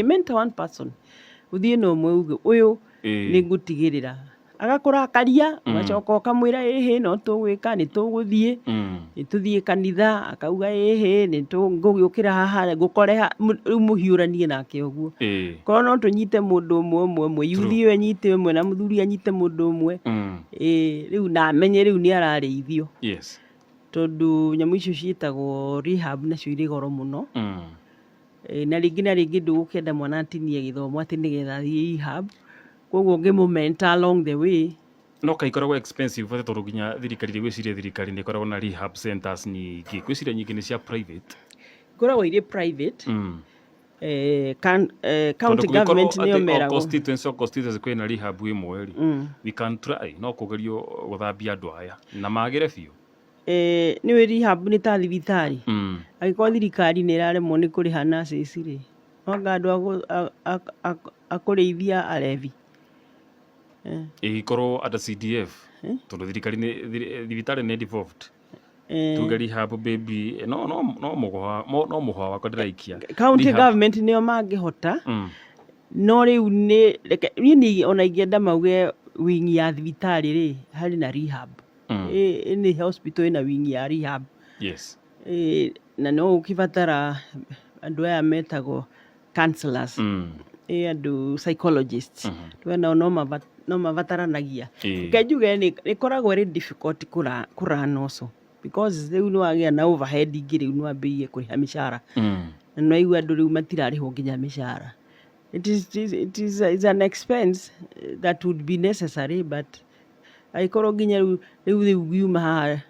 Mentor one person, ũthiĩ na ũmwe uge ũyũ nĩ ngũtigĩrĩra agakũrakaria, ũgacoka ũkamwĩra, "Ĩhĩ, no tũgwĩka, nĩ tũgũthiĩ, nĩ tũthiĩ kanitha." Akauga, "Ĩhĩ, nĩ ngũgĩũkĩra haha ngũkore haha." Rĩu mũhiũranie nake ũguo. Korwo no tũnyite mũndũ ũmwe ũmwe ũmwe, yuthi ĩyo ĩnyite ũmwe na mũthuri anyite mũndũ ũmwe. Ĩĩ, rĩu na amenye rĩu nĩ ararĩithio, tondũ nyamũ icio ciĩtagwo rehab nacio irĩ goro mũno. Ĩ, na rĩngĩ na rĩngĩ ndũgũkĩenda mwana atinie gĩthomo atĩ nĩgetha athiĩ rehab, koguo ũngĩmũ-mentor along the way. No kaikoragwo expensive bate, tondũ nginya thirikari rĩ, gwĩciria thirikari nĩ ĩkoragwo na rehab centers nyingĩ, gwĩciria nyingĩ nĩ cia private. Ikoragwo irĩ private. County government nĩo meragwo. Constituency, o constituency kwĩna rehab ĩmwe rĩ, we can try, no kũgerio gũthambia andũ aya na magĩre biũ. Nĩũĩ rehab nĩ ta thibitarĩ. Angĩkorwo thirikari nĩ ĩraremwo nĩ kũrĩha nurses rĩ, no anga andũ a kũrĩithia arevi. Ĩgĩkorwo under CDF, tondũ thirikari nĩ thibitarĩ nĩ devolved. Tuge rehab baby, no mũgwa no mũhwa wakwa ndĩraikia. County Rehab. government nĩo mangĩhota. No rĩu nĩ reke niĩ ona ingĩenda mauge wing ya thibitarĩ rĩ, harĩ na rehab. Nĩ hospital ĩna wing ya rehab. Ĩ, na no ũkĩbatara andũ aya metagwo counselors, ĩ, andũ psychologists. Andũ aya nao no mabataranagia. Reke njuge nĩ ĩkoragwo ĩrĩ difficult kũrun also, because rĩu nĩ wagĩa na overhead ingĩ, rĩu nĩ wambĩrĩirie kũrĩha mĩcara, na nĩ waigua andũ rĩu matirarĩhwo nginya mĩcara. It is, it's an expense that would be necessary, but angĩkorwo nginya rĩu ngiuma haha,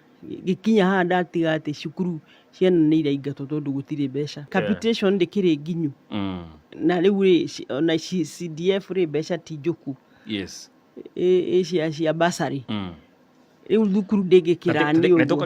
gĩkinya haha ndatiga atĩ cukuru ciana nĩ iraingatwo tondũ gũtirĩ mbeca, capitation ndĩkĩrĩ nginyu. Na rĩu rĩ, ona CDF rĩ, mbeca ti njũku. Ĩ cia bursary. Rĩu thukuru ndĩngĩkĩrani na ũguo.